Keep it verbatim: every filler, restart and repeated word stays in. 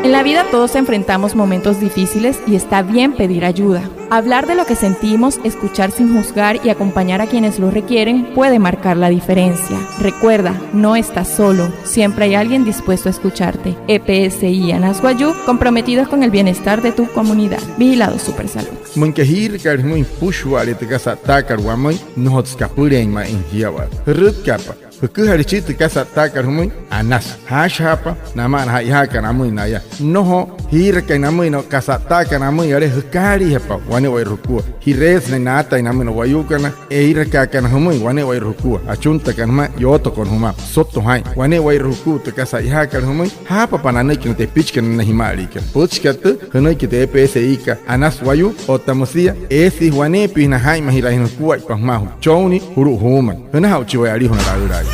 En la vida todos enfrentamos momentos difíciles y está bien pedir ayuda. Hablar de lo que sentimos, escuchar sin juzgar y acompañar a quienes lo requieren puede marcar la diferencia. Recuerda, no estás solo. Siempre hay alguien dispuesto a escucharte. E P S I Anas Wayuu, comprometidos con el bienestar de tu comunidad. Vigilado Supersalud. Müin aka jiirakalü jümüin jüpüshua'ale tü kasa a'ttaakat wamüin, nnojotsü kapüleein ma'i jiyaawaa. Jürütkaapa, jüküjale shia tü kasa a'ttaakat jümüin, anasü. Jaashajaapa nama'ana ja'ijaakana amüin naya. Nnojo jiirakai namüin na kasa a'ttaakat amüin, yale jükaaliijapa wane'ewai jukua. Ji'reesü naya naatain namüin na wayuukana eirakaakana jümüin wane'ewai jukua, achuntakana jümaa, yootokona jümaa. Soto jaa'in wane'ewai jukua tü kasa a'ijaakat jümüin. Jaapapa nanüiki na tepichikana na jima'aliikana. Pütchikat tüü, jünüiki tü E P S I kat Anas Wayuu, otta müsia eesü waneepia na jaa'inmajiraain jukuaippa jümaa jüchonnii julu'u juumain. Jünaja'uchi waya alijuna laülaaya.